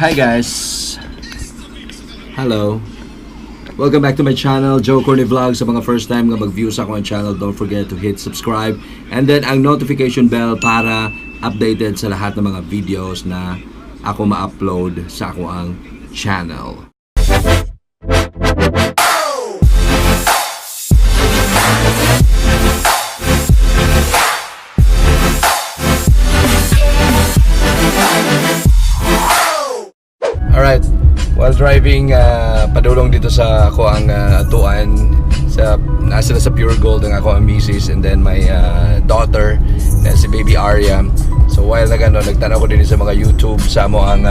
Hi guys! Hello! Welcome back to my channel, Joe Corny Vlog. Sa mga first time nga mag-view sa akong channel, don't forget to hit subscribe and then ang notification bell para updated sa lahat ng mga videos na ako ma-upload sa ako ang channel. Alright, while driving padulong dito sa ako ang atuan sa nasa na sa Pure Gold ang ako ang misis and then my daughter na si baby Arya. So while nagano nagtanaw ko din sa mga YouTube sa amo ang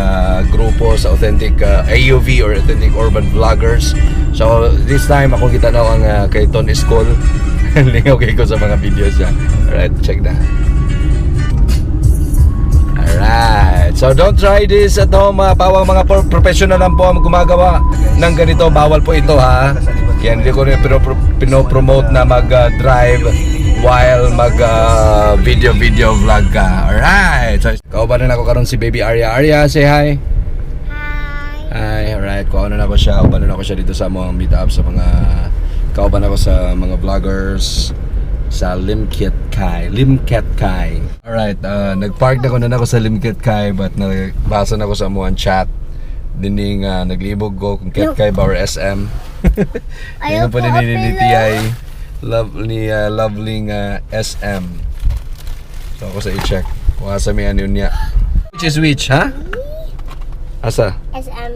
grupo sa authentic AUV or authentic urban vloggers. So this time ako gitanaw ang kay Ton Iskol. Lingaw kay ko sa mga videos niya. Alright, check na. Alright. So don't try this at home, mga pawang mga professional lang po ang gumagawa ng ganito. Bawal po ito ha. Yan, hindi ko rin pinopromote na mag-drive while mag-video video vlog ka. Alright. So kauban na ako karon si Baby Arya. Arya, say hi. Hi. Hi, alright. Kuha na ako siya. Kauban na ako siya dito sa mga meet up sa mga kauban ako sa mga vloggers sa Limkit Kai. Limket Kai. Alright, nagpark na ko na ako sa Limkit Kai but nagbasa na ko sa amuang chat. Dining naglibog ko kung Ket Kai ba or SM. Ayaw Yan po po, ni apelo. TI love ni lovely SM. So ako sa i-check. Kung asa may ano niya. Which is which, ha? Asa? SM.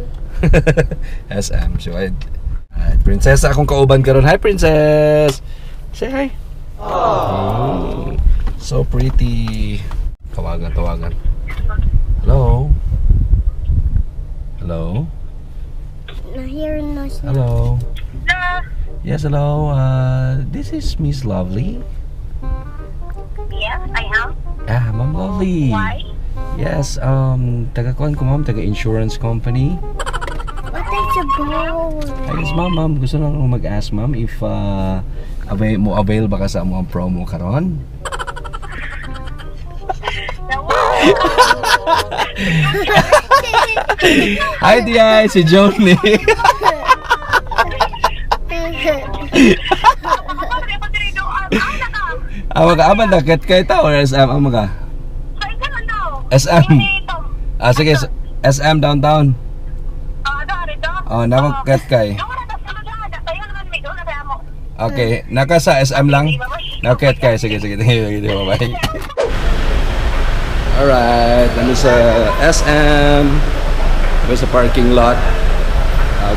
SM. So, ay, prinsesa akong kauban karon. Hi, princess! Say hi. Oh, so pretty. Tawagan, tawagan. Hello? Hello? Na-hear na siya. Hello? Yes, hello. This is Miss Lovely. Yes, I am. Ah, Ma'am Lovely. Why? Yes, taga kuan ko ma'am, taga insurance company. What is a bowl? Ay, yes, ma'am, ma'am, gusto lang ako mag-ask, ma'am, if avail, mo avail ba ka sa among promo karon? Hi, Di, si Joni. Ama ka, ama na, ket kay ta or SM, ama ka? SM. Ah, sige, SM downtown. Oh, nako ket kay. Okay, naka sa SM lang. Nako ket kay. Sige, sige. Thank you, thank you. Bye-bye. Alright, nandun sa SM. Nandun sa parking lot.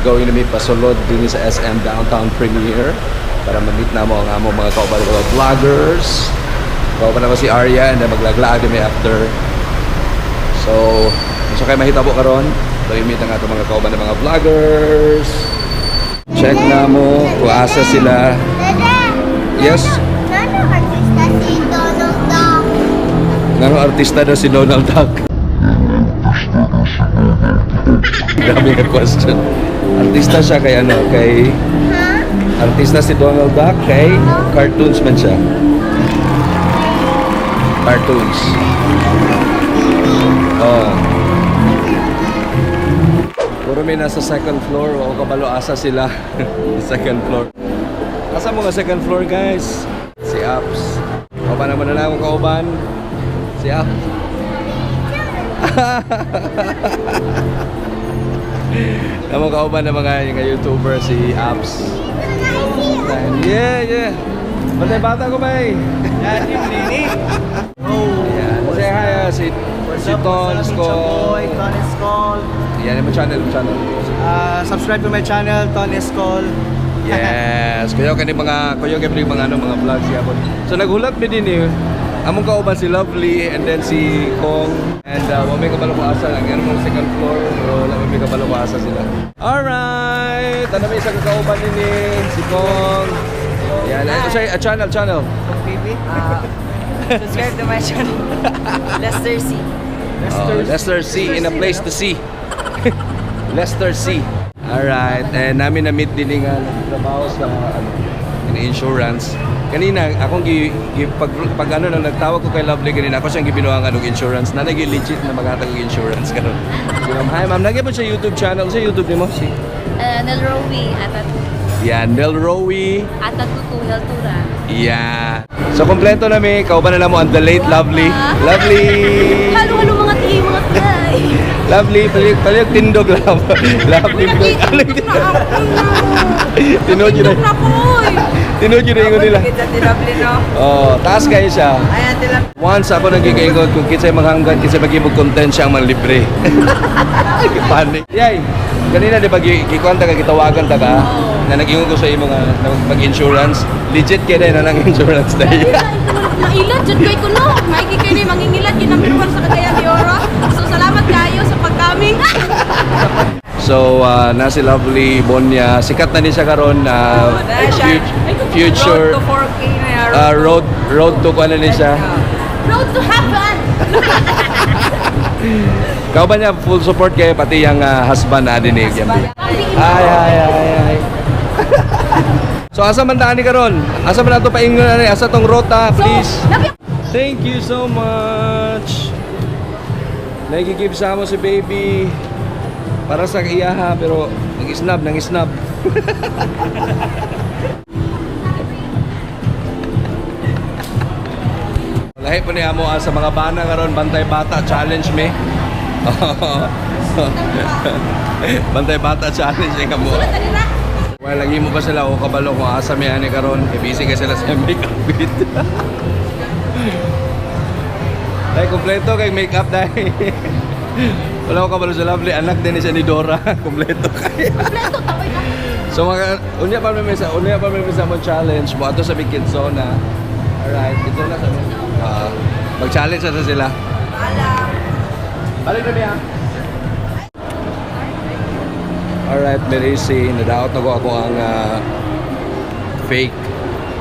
Going to meet pasulod din sa SM Downtown Premier para ma-meet na mo ang among mga kauban mga vloggers. Kauban na ko si Arya and then maglaglaag din may after. So, so kay mahitabo karon, so i-meet ang atong mga kauban ng mga vloggers. Check na mo kung asa sila. Dada! Yes. Nano artista si Donald Duck? Ngano artista daw si Donald Duck? Grabe ka question. Artista siya kay ano, kay Ha? artista si Donald Duck kay cartoons man siya. Cartoons. Oh. Puro may nasa second floor o kabalo asa sila. Second floor. Asa mo nga second floor, guys? Si Apps. Kauban naman na lang akong kauban. Si Apps. Namang kauban ng mga yung YouTuber si Apps. Yeah. Bantay bata ko bay. Yan, yung Lini. Oh. Ayan. Say hi si Ton What's up, Skol. Boy, Ton Escol. Yan yung channel, channel. Subscribe to my channel, Ton Escol. Yes, kuya kani mga kuya kani mga ano mga vlogs yapon. So naghulat mi din eh. Among kauban si Lovely and then si Kong and wa may kabalo ko asa ang ano second floor pero wala may kabalo ko asa sila. Alright, ano may isa ka kauban din si Kong. Yan, ay, sorry, a channel, channel. Kong TV. Subscribe to my channel. Lester C. Oh, Lester C in a place to see. Lester C. Alright, and namin na-meet din nga nagtrabaho sa ano, Kini insurance. Kanina akong gi pag ano nang nagtawag ko kay Lovely kanina, ako siyang gibinuangan og insurance. Na nagi legit na maghatag og insurance karon. Si ma'am, hi ma'am, nagyapon sa YouTube channel, sa YouTube nimo si Nelrowi at Yan, Nelrowi. Atatutu Heltura. Yeah. So kompleto na mi, kauban na mo ang the late Lovely. Lovely. Halo halo mga tiyo, mga tay. Lovely, palig palig tindog love. Lovely. Tinuod yun Na ko. Tinuod yun ingon nila. Kita ti Lovely, no? Oh, taas kayo siya. Ay, Ate Lovely. Once ako nagkikaingon kung kinsay manghanggan, kinsay maghimog content siya ang manlibre. Panic. Yay. Kanina di ba gikuan ta ka, gitawagan ta ka na nag-ingon ko sa imo nga na mag-insurance. Legit kay na nang insurance dahil. Nailad jud kay kuno. Maigi kay ni mangingilad gyud number 1 sa Cagayan de Oro. So salamat kayo sa pagkaming. So, na si Lovely Bonya, sikat na ni siya karon na Na siya. future Road to 4K na yan. road to kuan na ni siya. Road to heaven. Kau ba niya full support kayo pati yung husband na din ni Gambi. Hi hi hi hi. So asa man daan ni karon? Asa man ato paingon ani? Asa tong rota, please? Labi. Thank you so much. Nagigib sa amo si baby para sa iyaha pero nag-snub, nang-snub. Lahi po niya mo sa mga bana karon, bantay bata challenge me. Bantay bata challenge nga mo. Well, lagi mo pa sila o kabalo kung asa may ani karon, kay busy kay sila sa makeup bit. Dahil kompleto kay makeup dahil. Wala ko kabalo sa Lovely, anak din ni siya ni Dora. Kompleto kay. Kompleto taoy na. So mga unya pa may sa mo challenge mo ato sa big Kidzona. Alright, Kidzona sa ah, mag-challenge na sila. Balik na niya. Alright, Merisi, nadaot na ko ako ang fake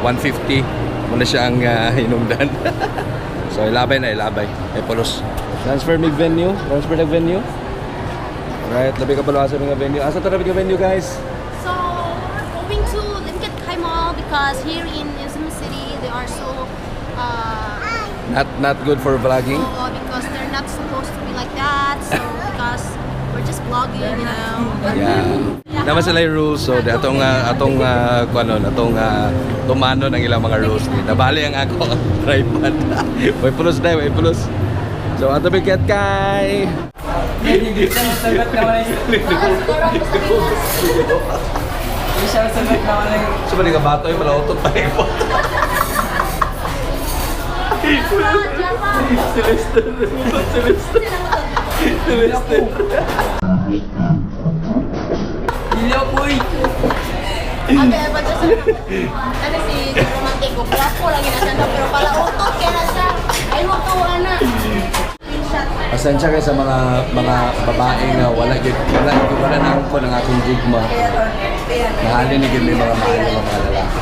150. Muna siya ang hinungdan. So ilabay na ilabay. Ay pulos. Transfer mig venue, transfer nag venue. Alright, labi ka pala sa mga venue. Asa to labi ka venue, guys? So we're going to Limket Kai Mall because here in Izumi City they are so Not good for vlogging. Oo, because they're not supposed to be like that. So because we're just vlogging. Yeah. Naman sila yung rules so di atong kuno atong tumano ng ilang mga rules ni. Nabali ang ako ang tripod. Way pulos dai, way pulos. So ato bigat kay. Hindi siya masagot na wala yung... Hindi siya masagot na wala yung... So bali ka bato ay malautot pa rin po. Si Lester, si Lester. Si Lester. Hindi ako, uy! Ate, ba ano si Romantico, gwapo lang yun siya, no? Pero pala utot kaya na siya. Ay, huwag ka na. Pasensya kayo sa mga babae nga wala gyud wala gyud wala na ko ng akong gugma. Nahalin ni gyud may mga maayo nga mga lalaki.